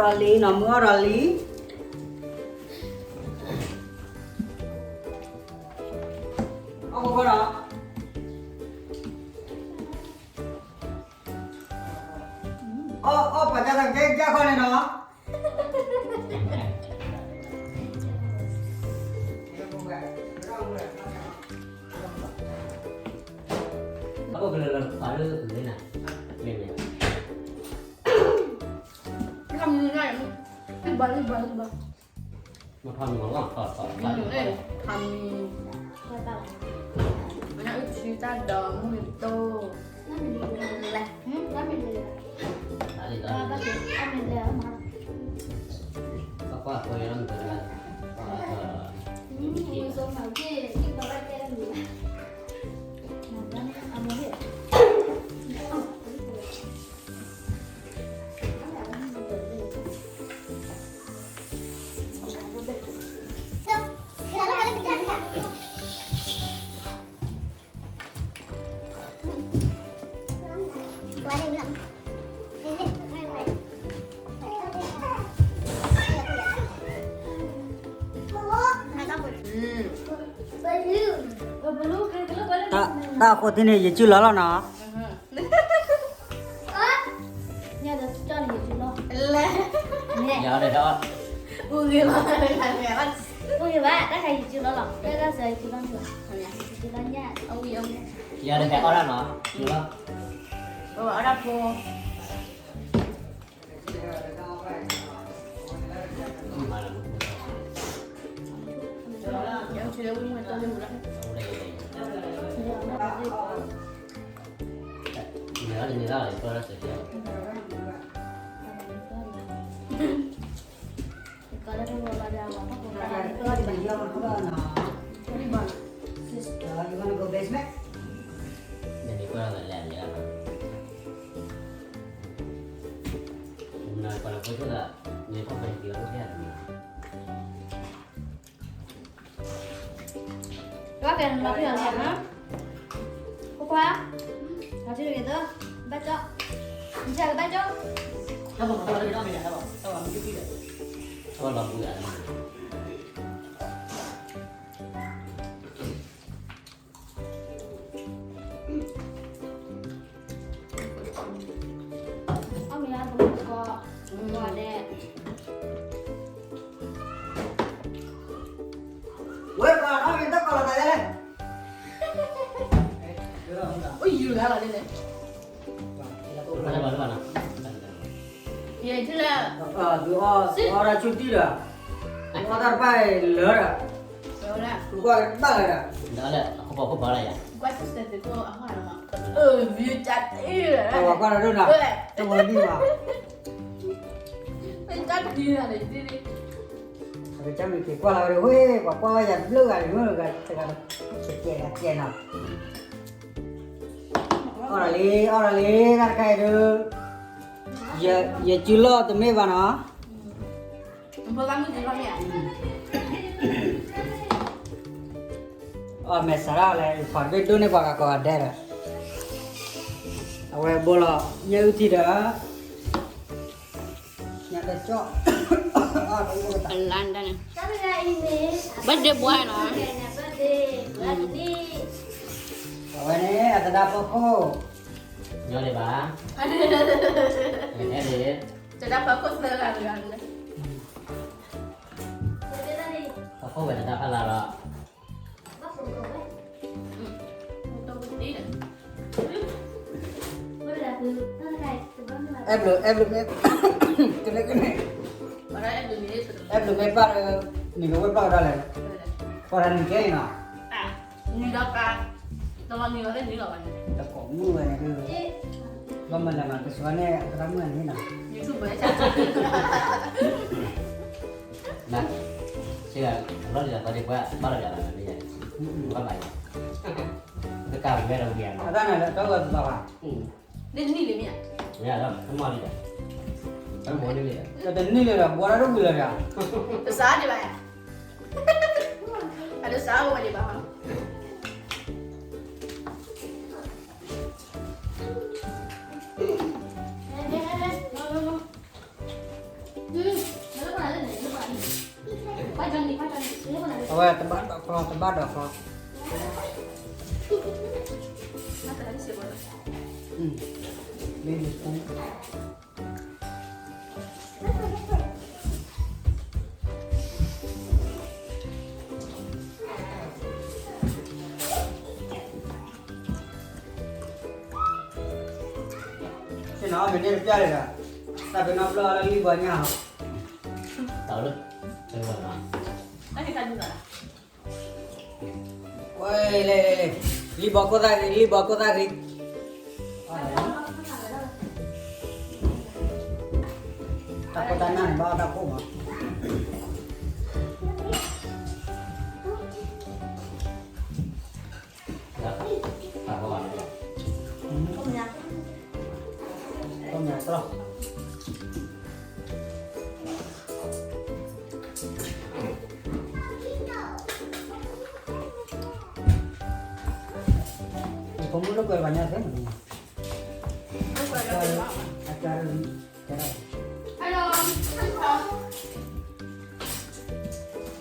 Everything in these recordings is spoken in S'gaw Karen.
လံနီၤ မုၢ်အီၣ်ဒီးလံ, အီၣ်ဖိနီၤ, အီၣ် အီၣ်ပှၤကၢ်သးကဲကၢ်ခီန့ၣ်နီၤ. မ့ၢ်ထီၣ်မံၤလီၤ, ထီၣ်ထီၣ်ထီၣ်, မ့ၢ်ထီၣ်မံၤ, မ့ၢ်ထီၣ်အုၣ်ဆူတၢ်ဒီးမုၢ်တိၢ်, လဲၣ်, လဲၣ်, လဲၣ်, လဲၣ်, လဲၣ်, လဲၣ်, လဲၣ်, လဲၣ်, လဲၣ်, လဲၣ်, လဲၣ်, တၢ်ဃိးသ့န့ၣ် ယစုလီၤလီၤနီၤ. ညါဒီးကၠီန့ၣ်ယစုလီၤ, လဲၣ်, အူဂ့ၤလီၤ, အူဂ့ၤဘၣ်, တၢ်ခါယစုလီၤလီၤ, တၢ်စၢၤယစုလီၤန့ၣ်ဘၣ်, ယစုလီၤညါ, ယၤဒီးဟဲအီၣ်ဒၣ်နီၤ, ယစုလီၤ, အီၣ်ဒၣ်ဖိ Sister, you wanna go basement? ဘၣ်ကဲလီၤပျံၤလီၤန့ၣ်, ဖိခွါ, လီၤထံတဂ့ၤသၢ, ဘၣ်ကၠီ, နဆဲးကဘၣ်ကၠီ, အလီၤဘှံးအါ အီၣ်မ့ၤလၢသမူသကိး, ဝဲဒဲး, ဝဲဒဲးအီၣ်မ့ၤတၢ်ကီလီၤသးလဲၣ်, အိၣ်ယူၤလၢလီၤလဲၣ်, ယဲၢ်ထံၣ်လၢ, အီၣ်ဒၣ်ဆူတံၢ်ဒီး, အီၣ်တၢ်တဖၣ်လၢာ်ဒီး, သုကွၢ်ကဘၣ်လၢာ်ဒီး, ကွၢ်စဲးစဲးသ့ၣ်ကိၣ်အဟီၣ်လီၤ, အၢ ဝံၤတၢ်တအံၤလီၤ, ပှၤကွၢ်တၢ်ဒိၣ်နၤ, တဝဲဒံၣ်ဘၣ်, တၢ်တအံၤလီၤန့ၣ်, အကစၢ်မ့ၢ်က့ၤကွၢ်လီၤဝဲဒီး ဝ့ၢ် ပှၤကွၢ်ဝဲယၤတဘျုးဂၤန့ၣ် မ့ၢ်ဂၤတဂၤ, ကဲကဲနီၤ, အီၣ်ဒၣ်လံ အီၣ်ဒၣ်လံ တၢ်တခါအံၤဒီး, ယစုလီၤတမ့ၢ်ဘၣ်နီၤ. အီၣ်မဲာ်စးထီၣ်လဲၣ် ပှၤတဘ့ၣ်ဒိၣ်န့ၢ်ပှၤဂၤကိးဂၤဒဲးဒီး, အဝဲဘိလီၤ ညၣ်အုၣ်ထံဒီး, ညၣ်တကၠီၣ်, အလါန့ၣ်, birthday boy နီၤ, birthday, အဝဲန့ၣ် အသဒါဖီခိၣ်, ညီဒံးဘၣ်, အဲန့ၣ်, သဒါဖီခိၣ်သၢဂၤတဂၤန့ၣ်, ဖီခိၣ်ဝဲသဒါဖီလာ်လီၤ. အဲၣ်ဘျုး အဲၣ်ဘျုးမ့ၢ်, ကန့ၣ်ကန့ၣ်, အဲၣ်ဘျုးမ့ၢ်ပၢ်ဒီး, နံၤကဝဲၢ်ပၢ်ကဒီးလဲၣ်, ပှၤတၢ်နံၤကဲအံၤနီၤ, နံၤဒီးပၢ်, တလီၤနံၤလီၤသ့ၣ်နံၤလီၤဘၣ်န့ၣ်, တကိးမုၢ်ဝဲန့ၣ်ဒုး, ဘၣ်မၤလဲၤမၤကဆှီန့ၣ် အသရၣ်မုၣ်န့ၣ်နီၤ, ဘၣ်လီၤဒံးလီၤသီဒံးပှၤဘၣ်လီၤယၤလီၤမ့ၢ်ယၤ, ဘၣ်မၤယၤ, တကးဝဲဒီးဝံၤယၤနီၤ, အတၢ်န့ၣ်လၢတၢ်ဝဲသီဘၣ်, န့ၣ်တနံၣ်လံမ့ၢ်ဧါ, မ့ၢ်ဧါ, တမီၢ်လံဒီး, တမီၢ်လံမ့ၢ်ဧါ, တနံၣ်လံဒီး ဘှီတၢ်ဒိၣ်ဝံၤလီၤဒီး, တစးဒံးဘၣ်ဧါ, အတစးအိၣ်ဝဲဒံးဘၣ်ဟီ. အဝဲတဘၣ်ဒိးချီ, တဘၣ်ဒိးချီ. သ့ၣ်နီၣ်အီၣ်မ့ၢ်န့ၣ်တပျၢ်လၢၤဒီး, တၢ်ပ့ၤနီၣ်ပျၢ်အီၤလၢလံၣ်ဘီညၣ်ဟီ. ဝဲလဲၣ်လဲၣ်လဲၣ်, လံၣ်ဘီခိၣ်သၣ်ဂ့ၤ, လံၣ်ဘီခိၣ်သၣ်ဂ့ၤ. တၢ်ခိၣ်တၢ်နၢ်န့ၣ် ဘၣ်အီၣ်တၢ်ခိၣ်မး. ဖိမုၣ်လိာ်ကွဲပှၤညါသ့ၣ်မနုၤ, အကါရ, အကါရ, ကါရ,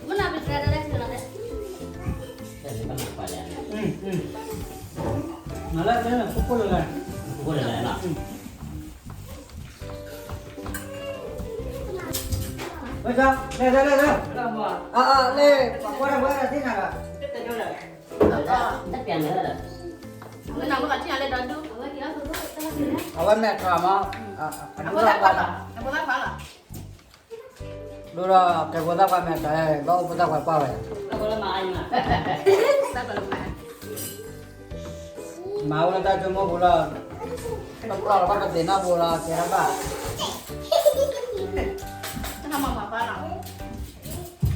မၤလၢသ့ၣ်န့ၣ် ခိၣ်ခိၣ်လၢ်လၢ်, ခိၣ်ခိၣ်လၢ်လၢ်လီၤ. ဝဲဒၣ်, လဲၤလဲၤလဲၤလဲၤ, အအါ လဲၤ, ပှၤကွၢ်တၢ်ဝဲဒၣ်သ့ၣ်နၤဒီး, တပျၢ်န့ၣ်, အဝဲမဲာ်ထီၣ်မး, အဒိၣ်ထီၣ်ဘၣ်လီၤ, ဒိၣ်ထီၣ်ကဲဖိသၣ်ခွါမဲာ်ထီၣ်, ဘၣ်အိၣ်ဖိသၣ်ခွါကွၢ်ဝဲ, မၤအိၣ်လၢတၢ်ဆိကမိၣ်ပူၤလီၤ, တပျီလီၤဘၣ်ပသ့ၣ်နီၣ်ပူၤလီၤ ကဲထီၣ်ဘၣ်,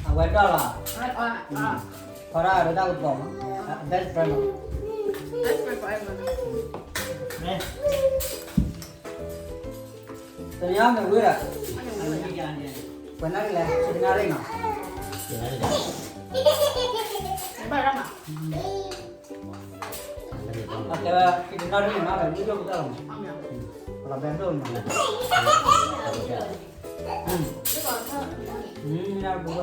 အဝဲဒၣ်လီၤ, ဖီဒၣ်အဒိတၢ်ကပီၤမး, best friend မး, တနံၤအံၤမ့ၢ်ဝံၤဒီး, ပှဲၤနၢ်ဒ်လဲၣ်, ဆံတနၣ်ရံၣ်နီၤ, အတဲဝဲ ဆံတနၣ်ရံၣ်နီၤ ဝံၤဒိၣ်ကတၢၢ်လီၤမး, လီၤဘဲဒိၣ်မး, နၢ်ပူၤဝ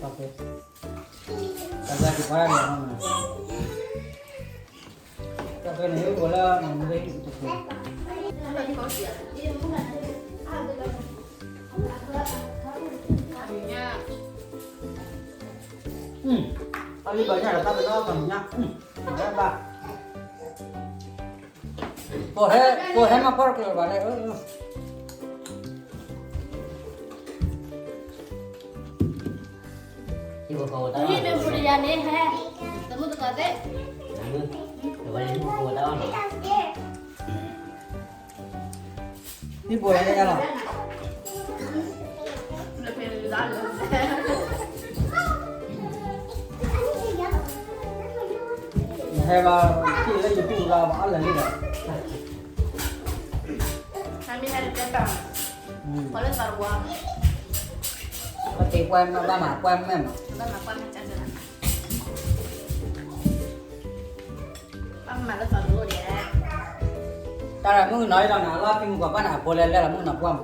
ဲ, တၢ်ဘျါက့ၤပှၤဒၣ်လီၤ, တၢ်ဘျါန့ၣ် ဟဲအိၣ်လၢမၤမူရ့ၣ်တပူၤ, အလံၣ်ဘၣ်ညၣ်ဒီးတၢ်ပ့ၤနီၣ်ပှၤမုၢ်ညၣ်, ဘၣ်, ပဟဲမၤပှၢ်တကျၢၤဘၣ်လဲၣ်, ဟံၣ်ဖိဃီဖိတၢ်အီၣ်, ဟံၣ်ဖိဃီဖိတၢ်အီၣ်နီၤ, ဟံၣ်ဖိဃီဖိတၢ်အီၣ်နီၤ, နဟဲဘၣ်, ထံၣ်လၢယတူၢ်လီၤဘၣ်အီၣ်လၢာ်လံဒီး, ပှၤလၢသးတဝါ, ပှၤတဲပှၤမၤဘၣ်မၤပှၢ်မဲာ်မး, ဘၣ်မၤလၢသးတအိၣ်ဒံး, တၢ်မုၣ်ကနီၤအံၤလီၤနၤ အလီၢ်ဖံမုၢ်ကီးဘၣ်နၤအဖိလဲၣ်လဲၣ်လီၤ မုၣ်ကနီၤပှၢ်မး,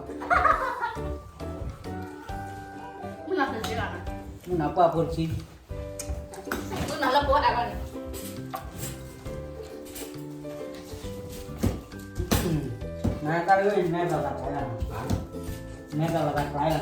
မုၣ်ကနီၤပှၢ်ဖိတဆံ, မုၣ်ကနီၤလၢပှၢ်ဒၣ်ဘၣ်န့ၣ် နတၢ်လၢန့ၣ် နဲသးသးကျါလၢ, နဲသးသးကျါလၢ,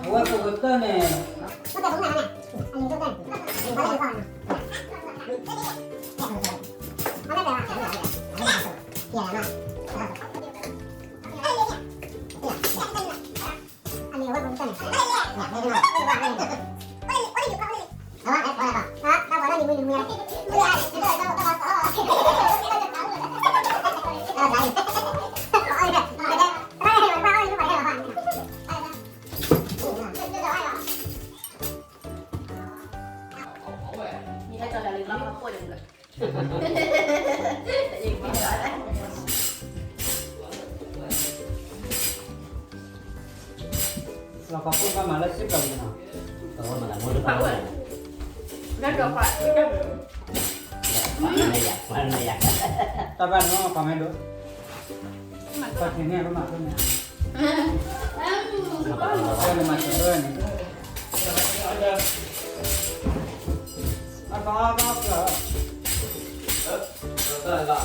အဝဲပကတၢၢ်န့ၣ်, လီၤကီၢ်ဖိကမၤလၢစ့ၢ်ကီးလံနီၤ, တၢ်ဘၣ်န့ၣ်မ့ၢ်ပှၤမ့ၢ်ဒိၣ်, မၤ ပှၤထံၣ်န့ၣ် ပမၤဖဲန့ၣ်, ဖဲန့ၣ်မၤစၢၤဖဲန့ၣ်, လံၣ်ဘၣ်ကိၢ်သၣ်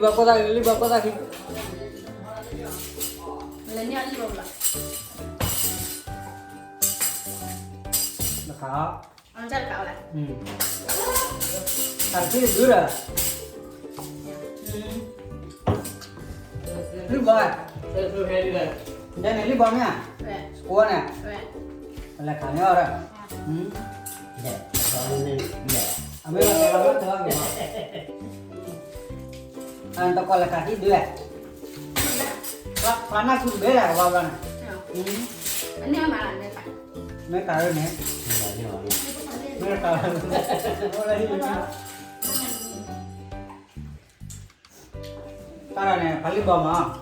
ခံ, လံၣ်ဘၣ်ကိၢ်သၣ်ခံ, လဲၤန့ၢ်အီၤလံၣ်ဘၣ်လီၤ, တခါ, တခါ, တခါဒုဒီး, လံၣ်ဘၣ်, ဒ်န့ၣ်လံၣ်ဘၣ်မ့ၢ်ဧါ, ကိးန့ၣ်, လဲၤခးန့ၢ်အီၤဒီး, အမ့ၢ်ဘၣ်တဲလီၤဘၣ်တဲလီၤက့ၤလီၤ, အတကိးလဲၤခးထံၣ်ဒုလဲၣ်, ပှၤနၢ်ဆူၣ်တဘ့ၣ်လဲၣ် ကဘၣ်ဘျီန့ၣ်, မ့ၢ်ခးန့ၣ်, မ့ၢ်ခး, တၢ်ဒီးန့ၣ် ဖးလံၣ်ဘီမး, လံၣ်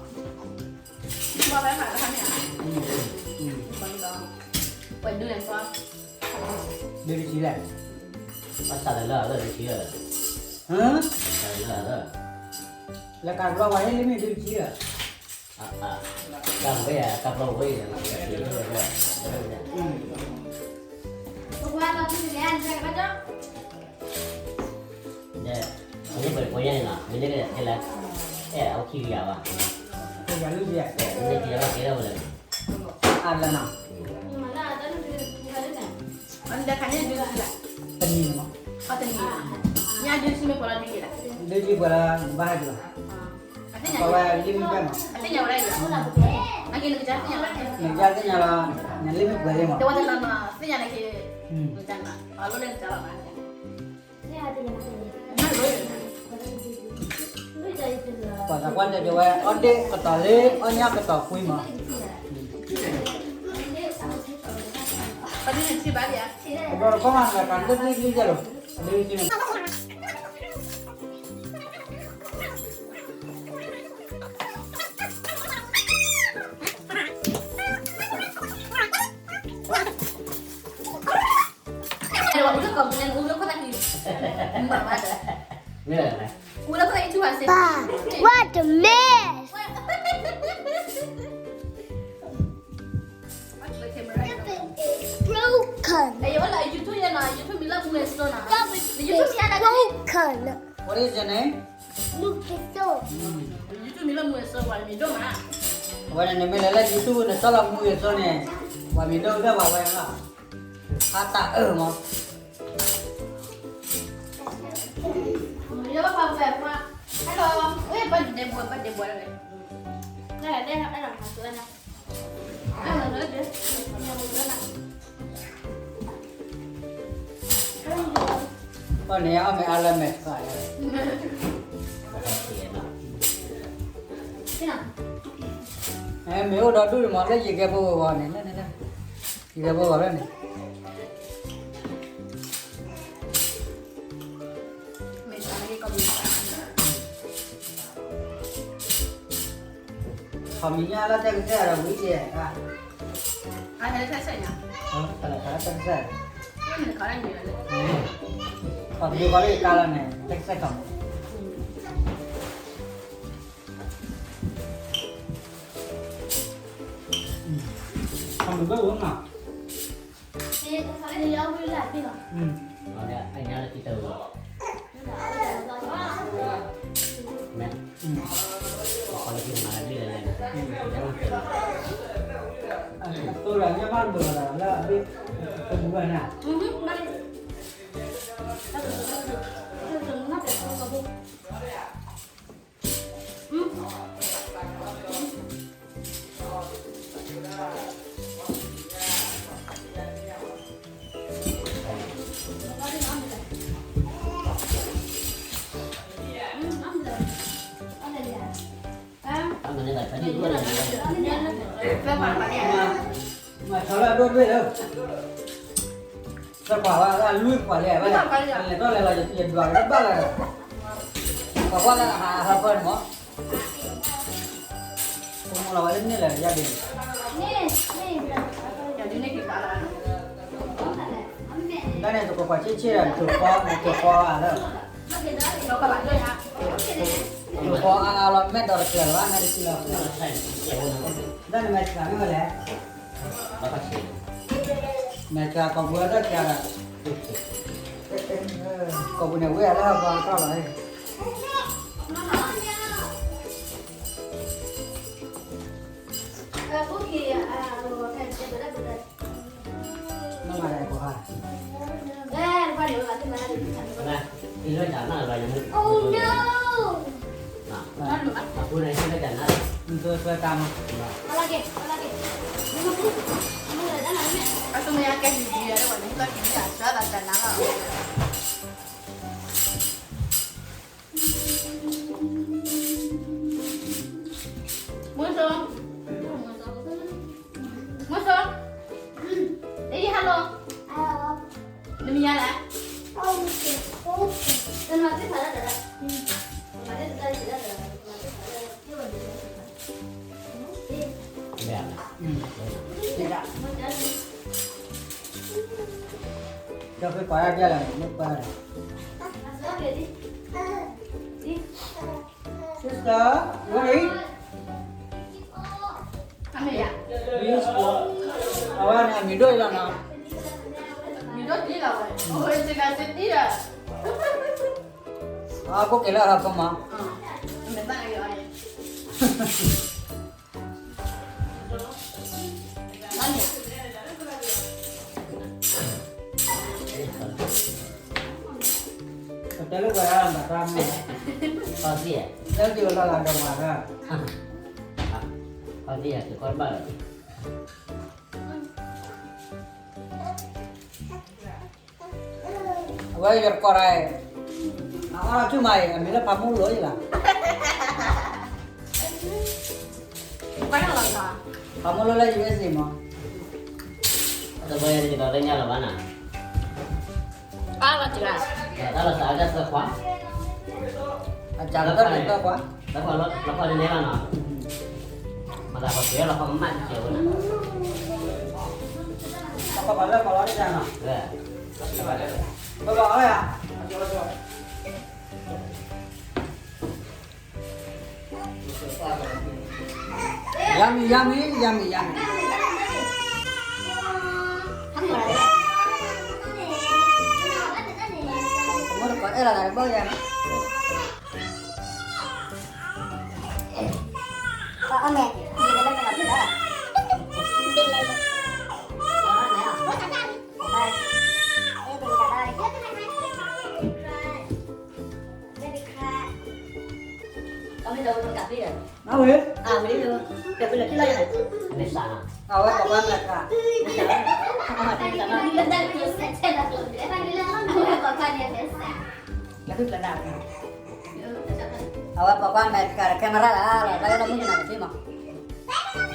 ဘီဖဲဖးတခါန့ၣ်, ဝဲဒုန့ၣ်, ဒုတဆံလဲၣ်, ဘၣ်ဆၣ်လၢလၢ်လၢ်တဆံလၢ်, လၢ်လၢ်လၢ်, လဲၤကးဘျီဝဲဟ့ၣ်လံမ့ၢ်ဒုတဆံလၢ်, တၢ်ဝဲယၤတၢ်ဘျီဝဲအံၤ, ပဝဲလီၤတံၢ်န့ၣ်, မ့ၢ်ပှၤညါန့ၣ်နီၤ, မ့ၢ်န့ၣ်ကလဲၤ, အဲၣ်အဝဲခံကယၤဘၣ်, ကယၤလံ, မ့ၢ်ကယၤဘၣ်ကဲထီၣ်ဝဲလဲၣ်, အါလၢနီၤ, တနံၤန့ၣ်မး, တနံၤ, ညါဒုဆံမ့ၢ်ပှဲၤလီၤဒုက့ၤလၢ, ဒုဆံပှဲၤလီၤဘၣ်ဟဲက့ၤလီၤ, အဝဲလံမ့ၢ်ပှဲၤမး, နကသ့ၣ်ညါလီၤ, နလံမ့ၢ်ပှဲၤလံမး, ပှၤသးကွၢ်တဲတဲဝဲ အီၣ်ဒ့ၣ်ကတီၤလၢ အီၣ်ညၣ်ကတီၤကွံမး, ကဘီတခီမး နကတၢၢ်သံသံကဲလီၤ, What is your name? အဝဲန့ၣ် နမ့ၢ်လဲၤလၢ YouTube နဆီလီၤမူဂ့ၤစိန့ၣ် ပှၤမံၤဒိၣ်ကတၢၢ်ပှၤဝဲလီၤ, ဟါတၢ်အၢၣ်မး, ပှၤန့ၣ်အီၣ်မ့ၢ်အါလၢမဲာ်တဖၣ်, မ့ၢ်အိၣ်ဒီးဒူၣ်န့ၣ်မး လၢယကဲဖိဂီၤန့ၣ် လၢန့ၣ်လၢ, ယကဲဖိဂီၤလၢန့ၣ် ခီမံၤညါလၢတၢ်ကစၢ်ဒီးဝံၤကဲ, တၢ်ကစၢ်, ခီမံၤကီးလၢယကါလီၤန့ၣ် တၢ်ကစၢ်ခီမံၤ, ခီမံၤဘၣ်ဝဲမး မၤထီလၢအဒိၣ်တဘ့ၣ်လၢ, သပှၢ်ဝဲအလွံၢ်ပှၢ်လဲၣ်, လဲၤထီၣ်လဲၤလီၤ ယဒွးကဘၣ်လၢ, ပှၤကွၢ်လၢအဟးဟၢဖၢန့ၣ်မး, ကမိၣ်လီၤဝဲလၢန့ၣ်လဲၣ် ယၤဒ်န့ၣ်, န့ၣ်, န့ၣ် တကိးကွၢ်ဆ့ဆ့ဒီး တကိးဖီ တကိးဖီအါလၢ တကိးဖီအါအါလီၤ မဲာ်ဒီးတကျၢၤလီၤ မဲာ်တစံလီၤ တၢ်န့ၣ်မဲာ်ဆှးမ့ၢ်ဝဲလဲၣ် မဲာ်ဆှးကိာ်ပူၤအတၢ်ဆှးဒီး ကိာ်ပူၤန့ၣ် ဝ့ၢ်အလၢဟီၣ်ကီၢ်လီၤ မုၢ်စိ မုၢ်စိ အံၤ hello နမံၤယါလဲၣ် တနၤသ့ၣ်ဖးဒၣ်တၢ် တနၤသ့ၣ်ဖးဒၣ်တၢ် ဒီးဖဲပှၤဒၣ်ဒၣ်လၢမ့ၢ်ပှၤ Sister, what is? အဝဲန့ၣ် အမံၤဒိၣ်အံၤလီၤနီၤ. မံၤဒိၣ်တံၢ်လီၤဝဲ, အဝဲစ့ကၤစ့တံၢ်ဒီး, အကိးက့ၤလၢအဟီၣ်ကမၤ ပတဲလၢပှၤဘၣ်တၢ်မ့ၢ်, လၢက့ၤလီၤလၢဒိးမၤတၢ်, အဝဲယတကိးတၢ်, အအီၣ်ဆူၣ်မးအံၤ အမံၤလၢဖးမူလိၤအံၤလီၤ. ဖးမူလိၤလၢ ယူႇအ့ၣ်စ့မး, တဝဲယတကိးတညါလီၤဘၣ်နၤ, တၢ်လီၤစးဒၣ်သၢခွါ, အစးလီၤသၢခွါ, လီၤခွါလၢနဲလီၤနီၤ, မၤသးပှၤပှဲၤလီၤခွါကမၣ်တကဲဝဲနၤ, လီၤခွါလၢပှၤလီၤတကဲနီၤ, ပဘၣ်အီၣ်ယၤ Yummy, yummy, yummy, yummy. မ့ၢ်တကိးအဲၣ်လီၤသးတဘၣ်ယၤ, အီၣ်မဲာ်, အဝဲ, အဝဲပှၤကွၢ်မဲာ်ခါ, အဝဲပှၤကွၢ်မဲာ်ခါ camera လၢ်လီၤ ဘၣ်ယဲလီၤမုၢ်ကနၣ်တသ့မး,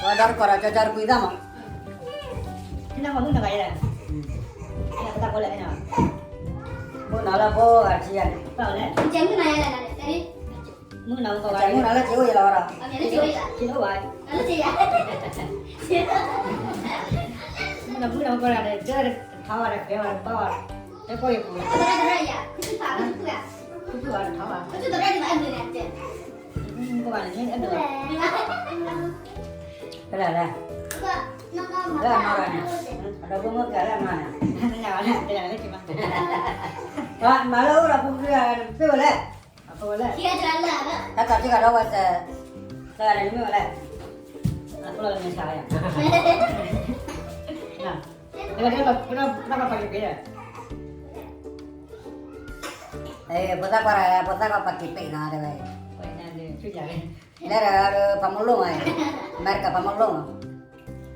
ဝဲဒီတကိးဒီးကၠီကၠီတကွံသၣ်မး, မုၢ်နၤလၢဖိဂၤထံဂၤန့ၣ်, မုၢ်နၤလၢကၠီအိၣ်ယလီၤဒီး, မုၢ်နၤမုၢ်နၤကီၢ်ဂၤန့ၣ် တထါဝဲတကဲဝဲတဘၣ်ဝဲ, တကိးယပူၤ, ဖုဖုဝဲတထါဝဲ, ကဘၣ်န့ၣ်မ့ၢ်အဲၣ်ဒိး, လၢအနီၢ်ဂၤန့ၣ်, အဒီပုၢ်မုၣ်ကဲလၢအနီၢ်န့ၣ်, မၤလၢအိၣ်ဒီးဖိဖုဂၤန့ၣ် သ့ဝဲလဲၣ်, တၢ်ကးတံၢ်ကးဒီဝဲစဲး, တဂၤန့ၣ်မ့ၢ်ဝဲလဲၣ်, အကျိၣ်လၢမ့ၢ်ဆါယၤ, တဂၤန့ၣ်ပှၤပာ်က့ၤပ့ၤဒီး, ဖိသၣ်ခွါတဂၤ ဖိသၣ်ခွါပာ်က့ၤပ့ၤနီၤ တဲဝဲ, လဲၤဒီးဖးမီၢ်လိၣ်မး, အမဲရကၤဖးမီၢ်လိၣ်မး,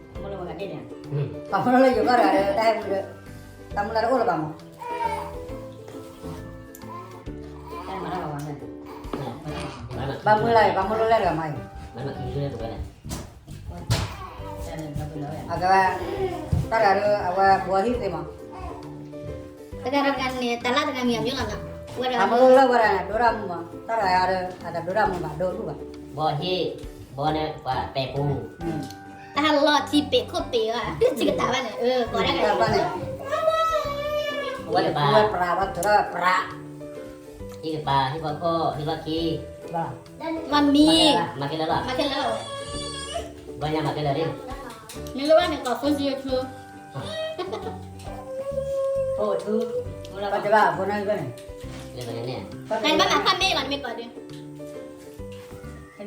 ဖးမီၢ်လိၣ်လၢယိၤကီၢ်တဂၤဒီး တၢ်ဟဲမုၢ်ဒီး, တၢ်မူလၢတအိၣ်လၢၤဘၣ်မး, ဘၣ်မုၢ်လၢ်အံၤ ဖးမီၢ်လိၣ်လဲၣ်တဂၤမးအံၤ, အကဝဲ, တၢ်တဂၤဒီး အဝဲဘှီဟံၣ်သ့မး, တဂၤတဂၤန့ၣ် တၢ်လၢတဂၤမံၤအမျိုးလီၤနီၤ, ဖးမီၢ်လိၣ်လၢဝဲဒၣ်န့ၣ် ဒိၣ်ဒၣ်မုၢ်မး တၢ်တဂၤဒီး အတဒိၣ်ဒၣ်မုၢ်ဘၣ် ဒိၣ်ဒူၣ်ဘၣ်, ဘှီဟံၣ်, ဘှီန့ၣ် ပှၤပဲာ်ပူၤ, တၢ်လီၤထံပဲာ်ခိၣ်ပဲာ်ဝဲ, စံးကတၢၢ်ဘၣ်န့ၣ်, ကိးဒၣ်ကဘၣ်န့ၣ်, ဝဲတပၤ, ဝဲပြး, ဝဲထုးထီၣ်ပြး, ဟံၣ်တပၤ, ဟံၣ်ဖီခိၣ်, ဟံၣ်လီၢ်ခံ, မၤမံ, မၤခဲလၢာ်လီၤ, မၤခဲလၢာ်လီၤ, ဘၣ်ညါမၤခဲလၢာ်လံ, နလိၣ်ဘၣ်န့ၣ်ကိး phone zero two, phone two, ဘၣ်တဘၣ် phone န့ၣ်, တၢ်ဘၣ်မၤဖးမ့ၢ်လီၤ နမ့ၢ်ကိးဒုး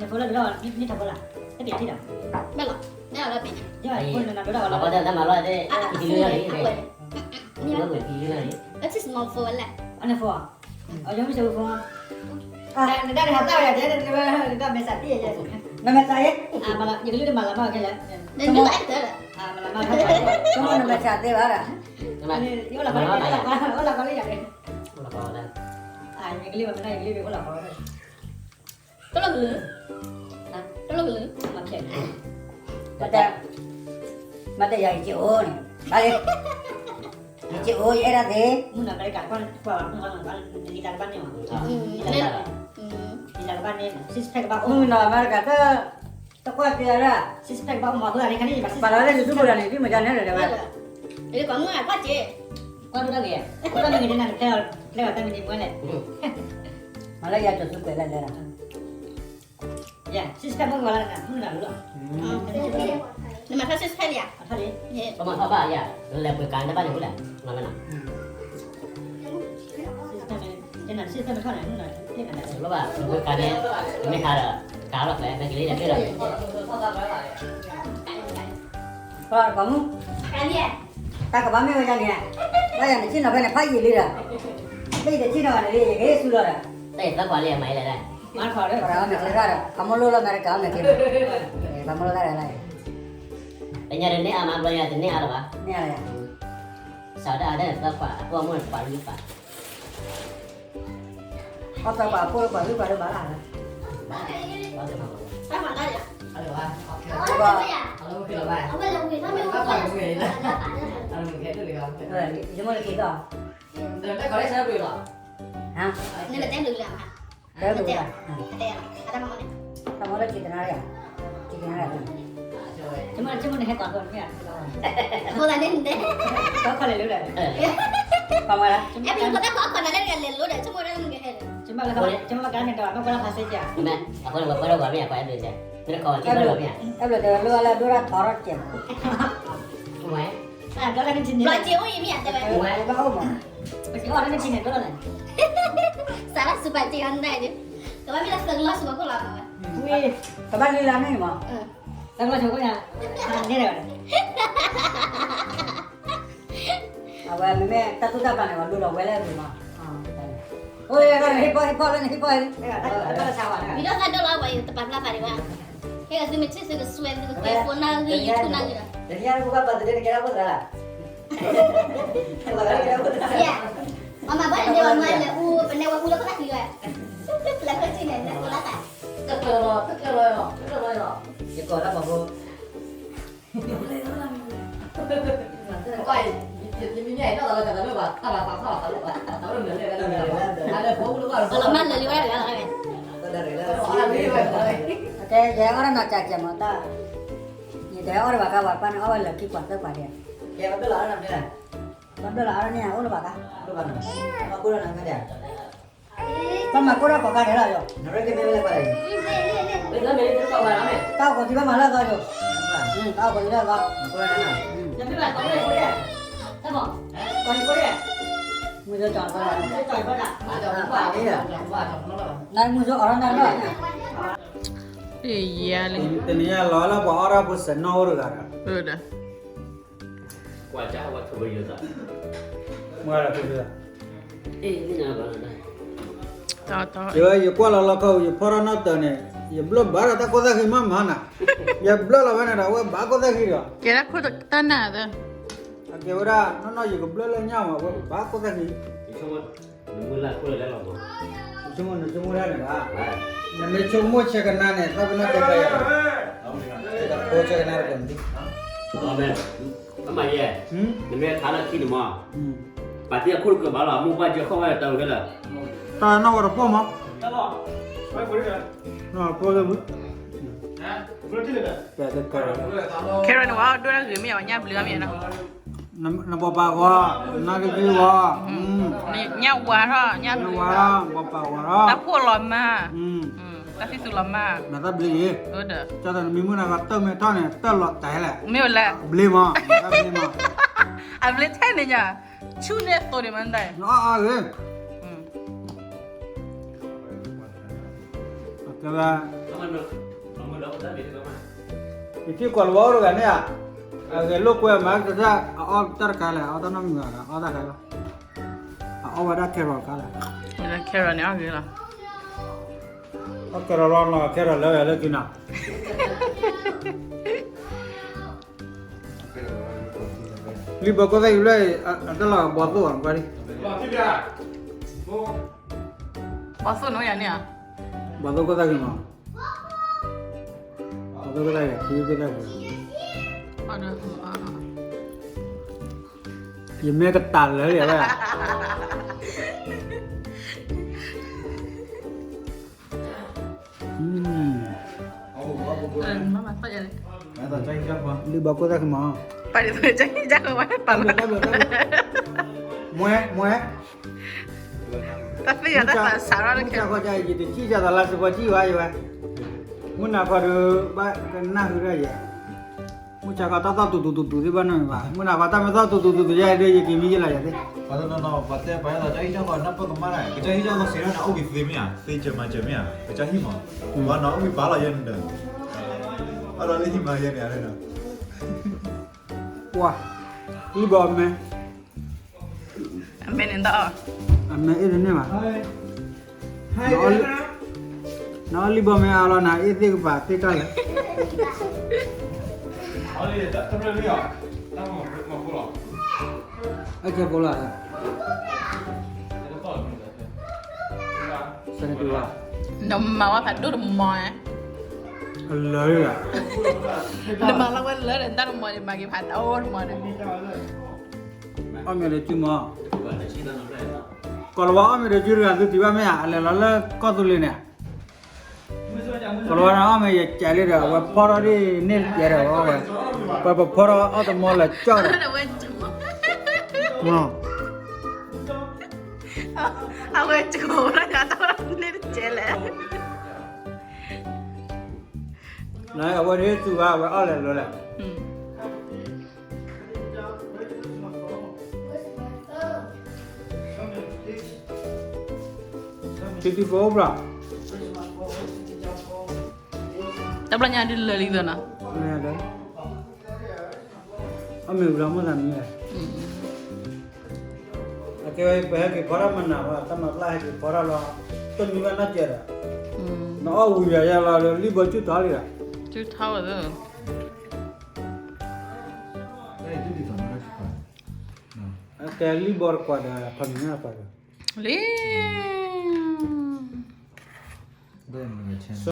နဖိလၢဒုးထီၣ်နထးဖိလၢ်, တပ့ၤထံၣ်ဒီး, ဘၣ်လီၤ, ဘၣ်လီၤပ့ၤ, လီၤပှၤတၢ်မၤလီၤသ့ၣ်, အဝဲ, အဝဲ, အဝဲ, အန့ၣ်ဖိ, အယိမ့ၢ်စၢၤဖိ, နတၢ်န့ၣ်ဟးသၣ်ဝဲယၤတဲ, နတၢ်မဲာ်ဆှးတံၢ်ယဲ, နမဲာ်ဆှးယဲ, ယကလုၢ်တမၤလၤမၢ်ခဲလၢာ်, မၤလၤမၢ်, ဆိကမိၣ်နမဲာ်ဆှးသ့ဘၣ်ဒီး, အိၣ်လီၤကီလၢယၤန့ၣ်, ယကလုၢ်ဘၣ်မနုၤ ယကလုၢ်ဘၣ်အိၣ်လီၤကီလၢ တလိၣ်ကလုာ်, တလိၣ်ကလုာ်, မၤတဲ, မၤတဲယၤယက့အိၣ်န့ၣ်, ဘၣ်လံ, ယက့အိၣ်ယအဲၣ်ဒိးသ့, မုၢ်နီၤအမဲရကၤကွၢ်ကွၢ်ဘၣ်မုၢ်ဟီနီၤဘၣ်လံ, လံတၢ်တဘၣ်န့ၣ်မး, လံတၢ်တဘၣ်န့ၣ် six pack ဘၣ်အိၣ်မုၢ်နီၤအမဲရကၤတၢ်, တကွၢ်က့ၤအရၢ်, six pack ဘၣ်အိၣ်မးအဃိသတးန့ၣ် ခါန့ၣ်ယဘၣ် ပာ်လီၤလၢယသူၣ်ဘိဒီးန့ၣ် သုမၤဒ်န့ၣ်ဒီးဝဲ, ကွၢ်မုၢ်ကွၢ်က့ၤ, ကွၢ်ဒိၣ်တၢ်ဂ့ၤ, ကွၢ်တၢ်မ့ၢ်ဂ့ၤန့ၣ် နဖျဲလီၤတၢ်မ့ၢ်ဂ့ၤဝဲလဲၣ်, မၤလၢယၤတသူကွဲးလၢလဲၣ်ဒီး ယဲ six pack မ့ၢ်ဝဲလၢနမၤလီၤ, နမၤထီၣ် six pack လံဧါ, ပမၤထီၣ်ဘၣ်ယၤ, လဲၤပှ့ၤကၤတဘၣ်န့ၣ်ဝဲလဲၣ်, မၤဝဲနီၤ, six pack မ့ၢ်ထီၣ်န့ၣ်, ပှ့ၤကၤန့ၣ်, မ့ၢ်ဟးဒီး ကၤလီၤဖဲ မ့ၢ်ကလံၤလဲၤဖဲဒီး ပှၤမူ, တၢ်ကဘၣ်မ့ၢ်ဝဲဒၣ်န့ၣ်, ဘၣ်ယၤနဆ့ၣ်နီၤဖဲန့ၣ် ဖးယံာ်လံဒီး, ဘၣ်ယတဆ့ၣ်နီၤဘၣ်န့ၣ်လံ ယကဟ့ၣ်ဆူလီၤဒီး, တၢ်ယသးပှၤလံအမၤယလဲၣ်, မၤထီၣ်ဒီး ပှၤမဲာ်ချံရၣ်ဒီး ပှၤမိၢ်လိၣ်လီၤမဲာ်တကးမဲာ်ချံ, ပှၤမိၢ်လိၣ်တၢ်ဒီးလၢ, တညါတန့ၢ်အါမး ဘျီညါတန့ၢ်အါလၢၤဘၣ်, န့ၢ်အါလၢၤယၤ, စးဒၣ်အဒၣ်သးပှၤအပိၢ်အမိၢ်န့ၣ်ပှၤဂုၤပှၤ အီၣ်သးပှၤအဖိလၢပှၤဂုၤပှၤဒိၣ်ဘၣ်လၢ်, ယမိၢ်လၢက့ၤသီၣ်, တၢ်မၤလၢက့ၤတနါရံၣ်, က့ၤကနါရံၣ်, ဆိကမိၣ်န့ၣ်ဟဲကွၢ်ဖိန့ၣ်မ့ၢ်, အဃိသတးန့ၣ်, တခီလဲၤလၢဒီး, ပှၤမၤလၢ, အဲၣ်ဘျုးတၢ်ခီအခွါနၤလၢတဂၤလဲၤလၢဒီး ဆိကမိၣ်ဒၣ်မုၢ်ကဟဲဒီး, ဆိကမိၣ်ကါန့ၣ်ဒီး မ့ၢ်ကွၢ်လၢဖးစ့ၢ်ကီး, အဃိန့ၣ် ပှၤပှဲၤထီၣ်ပှၤမ့ၢ်ယါ ပှၤအဲၣ်ဘျုးတဲ, မ့ၢ်တခီ အဲၣ်ဘျုး, အဲၣ်ဘျုးတဲဝဲလၢအဒိၣ်တၢ်ထီထီၣ်ကဲး, ဘျီက့ၤအိၣ်အံၤမ့ၢ်ယါတဲဝဲ, ဘျီက့ၤအိၣ်မး, ပက့ၤအိၣ်လၢနထံန့ၣ်ဒိၣ်လီၤန့ၣ်, စးလၢစူးပာ်က့ၤအီၤန့ၣ်, ကဘၣ်မ့ၢ်လၢသၢကလီၢ်ဆူအခိၣ်လီၤမးဝဲ, ဝံၤ, ကဘၣ်လံလၢမ့ၢ်မး, သၢကလီၢ်ဆူအခိၣ်ညါ, န့ၣ်ဒီး အဝဲမ့မ့ၢ်တၢ်သူၣ်တၢ်ပျၢ်န့ၣ် ပှၤလူလီၤဝဲလၢအဂ့ၤမး, အိၣ်ဟ့ၣ်ဖီၣ်လၢနဟ့ၣ်ဖီၣ်လံ, မံၤဒီးသးဒိၣ်လီၤ ပှၤအံၤတပာ်ဖျါသးဒံးဘၣ်, ဟဲဂၤသုမ့ၢ်ထံၣ်သုကစွဲ သုကကွဲးဖိနၢ်ဂ့ၢ် YouTube နၢ်ဂ့ၢ်ဒီး, တနံၤအံၤပဘၣ်ပာ်သဒၣ်တကဲထီၣ်ဖိသရၣ်လၢ်, အမၤဘၣ်န့ၣ် မၤလဲၤအူ ပနဲဝဲအူလၢခိၣ်သၣ်ခံဝဲ, လဲၤခိၣ်စံၣ်န့ၣ် လဲၤအူလၢသး, တၢ်ကျၢၤလီၤ တၢ်ကျၢၤလီၤ, ယကိးတၢ်မၤဖိ ပှၤလီၤမၢ်လၢာ်လံဝဲဒၣ်တဂၤလီၤ, ကဲ ယဟဲအီၣ်တၢ်နီၢ်ကၠးကဲမးတၢ်, ယတဟဲအီၣ်တဘၣ်ကါ ပှၤကွၢ်န့ၣ်အီၣ်ဝဲလၢာ်ခံကွၢ်သၢကွၢ်ဒဲး, ဘၣ်ဘျၢလီၤအီၣ်တၢ်န့ၣ်, ဘၣ်ဘျၢလီၤအီၣ်တၢ်န့ၣ် အိၣ်လၢၤဘၣ်ကါ, ဘၣ်မၤကိၢ်တၢ်ကိးကါဒဲးလီၤယိၤ, တၢ်အိၣ်ခိးသံဘၣ်မၤလၢအသီယိၤ, မုၢ်ကၠီၣ်, နမုၢ်ကၠီၣ်အီၣ်တၢ်နီၢ်, တနံၤညါလီၤလၢပှၤအီၣ်တၢ်ဖိစဲးနီၣ်အိၣ်တဂၤဒီး, ကွၢ်ကၢ်ဝဲထူဝဲယိၤသး, မ့ၢ်တၢ်ဖိယိၤသး, ယကွၢ်လီၤလီၤခီ ယဖီၣ်ထီၣ်နီၣ်တၢၤန့ၣ် ယဘျၢဘၣ်ဒီးတၢ်ကိၢ်သၣ်ဃံမးမးနၤ, ယဘျၢလီၤဝဲန့ၣ်ဒီး အဝဲဘၣ်ကိၢ်သၣ်ဃံဒီး, ကဲတၢ်ခိၣ်တၢ်နၢ်သၢ, အကဲဝဲဒၣ် နီၢ်နီၢ်ယကဘျၢလၢညါမး အဝဲဘၣ်ကိၢ်သၣ်ဃံ, နမုၢ်လၢ်ခိၣ်လၢလဲလီၤမး, နဆိကမိၣ် နဆိကမိၣ်တၢ်န့ၣ်ဘၣ်, နမ့ၢ်ဆိကမိၣ်ဆဲကနါန့ၣ် သီပနီၣ်တဲဖဲယၤ, တဖိဆဲကနါတကၢၢ်န့ၣ်, အမၤယဲ, နမ့ၢ်ခးလၢခံန့ၣ်မး, ပာ်တ့ၢ်အခိၣ်တကၢၢ်ဘၣ်လီၤ အမိၢ်ပှၢ်ကၢဃီၣ်ဝဲတၢ်ဝဲခဲလၢာ်, တၢ်နီၢ်ဝဲတပီၢ်မး, နီၢ်တပီၢ်လၢ, Carrot န့ၣ်ဝဲဒိၣ်တၢ်ဂ့ၤမ့ၢ်အီၤ ညၣ်ဘျုးမ့ၢ်နီၤ, နဘီၣ်ပာ်ဂီၤ, နကက့ၤဂီၤ, ညၣ်ဝါထီၣ်, ညၣ်ဝါထီၣ်, ဘီၣ်ပာ်ဂီၤထီၣ်, တၢ်ဖှိၣ်လီၤမၢ်, တၢ်သံၣ်သူလီၤမၢ်, နသးဘျ့ယံၤ, ကၠီတၢ်နမံၤမုၢ်နၤခီတၢၢ်မ့ၢ်ထီၣ်န့ၣ် တၢၢ်လီၤတၢ်လဲၣ်, မ့ၢ်ဝဲလဲၣ်, ဘျ့မး, အဘျ့ထဲန့ၣ်ညါ, ဆူၣ်န့ၢ်သိးန့ၣ်မးတၢ်, နအီၣ်အါဂ့ၤ ကဲဝဲ, ယထံၣ်ကွၢ်လၢဝဲအိၣ်တဂၤန့ၣ်ဧါ, အဂဲၤလိာ်ကွဲမး ကစၢ်အအီၣ်တၢ်တခါလဲၣ်, အအီၣ်တၢ်နီတမံၤဘၣ်, အအီၣ်တၢ်ခါလီၤ, အအီၣ်ဝဲဒၣ် carrot တခါလဲၣ်, carrot န့ၣ်အီၣ်ဂ့ၤလီၤ, အီၣ် carrot လီၤနီၤ, carrot လၢဝဲလၢက့ၤနီၤ, လံဘီကိၣ်သၣ်ကံၤလၢ အတၢ်လီၤဘီသိၣ်အီၤကွၢ်ဒံး, ဘီသိၣ်နီၤယၤန့ၣ်ဧါ, ဘီသိၣ်ကိၣ်သၣ်ကံၤမး, ဘီသိၣ်ကိၣ်သၣ်ကံၤ, ထံကိၣ်သၣ်ကံၤ, ယမ့ၢ်ကတၢ်လၢာ်လံဝဲ, လံဘီကိၣ်သၣ်ကံၤမး, မွဲမွဲ, တၢ်သ့ၣ်ညါတၢ်သးစးထီၣ်တကဲ, မုၢ်ဆါခီယတထံၣ်ယသးလၢစ့ၢ်ကီးကံၣ်ဝဲယဝဲ, မုၢ်နၤခီဒီး ဘၣ်ကနၣ်ဃုာ်ဒီးယဲ, မုၢ်ဆါခီတၢ်သီၣ်တူၤတူၤတူၤတူၤသ့ၣ်ဘၣ်နီတမံၤဘၣ်, မုၢ်နၤခီတၢ်မ့ၢ်သီၣ်တူၤတူၤတူၤတူၤယဲဒီး ယက့ၤမံယလီၤယၤသ့ၣ်, ပှၤတနီၤနီၤ ပှၤတဲပှၤအဲၣ်ဒိးကၠီဟံၣ်ကၠီဃီ နၢ်ပၢၢ်ကမၣ်တၢ်, ကၠီဟံၣ်ကၠီဃီစံးထီၣ်န့ၣ် အိၣ်ဘံၤသ့မ့ၢ်ဧါ, သ့စၢၤမၤစၢၤမ့ၢ်ဧါ, ကၠီဟံၣ်မး, ပှၤနီၤအိၣ်ဘံၤပာ်လီၤယဲန့ၣ်ဒီး, အဒီးလၢဟံၣ်မၤယဲန့ၣ်, ပှၤ, လံဘီမဲ အမဲန့ၣ်တအီၣ်, အမဲအ့ၣ်တန့ၢ်ဘၣ်, နအီၣ်လံဘီမဲအါလီၤ နအ့ၣ်သ့ၣ်ကပၤသ့ၣ်တၢ်လဲၣ်, အကဲဖိလီၤ, နမၤဝဲဖးဒိၣ်တမီၤ, အလၢာ်, နမၤလီၤဝဲလၢာ်ဒီး တၢ်တမီၤန့ၣ် မၤက့ၤဖးဒိၣ်တမီၤန့ၣ်, အီၣ်မ့ၤဒီးစုမီၤ, ကီၤလၤဝါအီၣ်မ့ၤဒီးစုတဂၤသုတံၤဘၣ်မ့ၢ်ဧါ, အလဲၤလီၤလၢကီၢ်သူလ့ၤန့ၣ်, ကီၤလၤဝါန့ၣ်အီၣ်မ့ၤယကဲးလံဒီး အဝဲဖီထီၣ်ဒ်န့ၣ်တကဲးဒီးဝဲ, ပပဖီထီၣ်အီၣ်တမီၤလၢာ်ကၠီၣ်ဒီး, အဝဲကီၤလၤဝါန့ၣ်တကဲးလဲၣ်, အဝဲန့ၣ်သူဘၣ် အဝဲအီၣ်လဲၤလီၤလဲၣ် တံတံဖိဘျီ, တဘျီညါဒုးလၢာ်လံသနီၤ, အမ့ၢ်ဝံၤလီၤမိၣ်သးမံၤ, အကဲဝဲပဟဲက့ၤဖီထီၣ်မနၤဘၣ် တၢ်မၤပျၢ်ဟဲက့ၤဖီထီၣ်လီၤ, တမံၤဘၣ်နီၢ်ကဲးဒီး, နအီၣ်ဝံၤယၤယဲလီၤလၢလံၣ်ဘီဆူၣ်ထီၣ်လံဒီး, ဆူၣ်ထီၣ်ဝဲသၢ ကဲလံၣ်ဘီတကွၢ်ဒီး ထီၣ်မံၤညါတကွၢ်ဒီး, လံ, စီၤ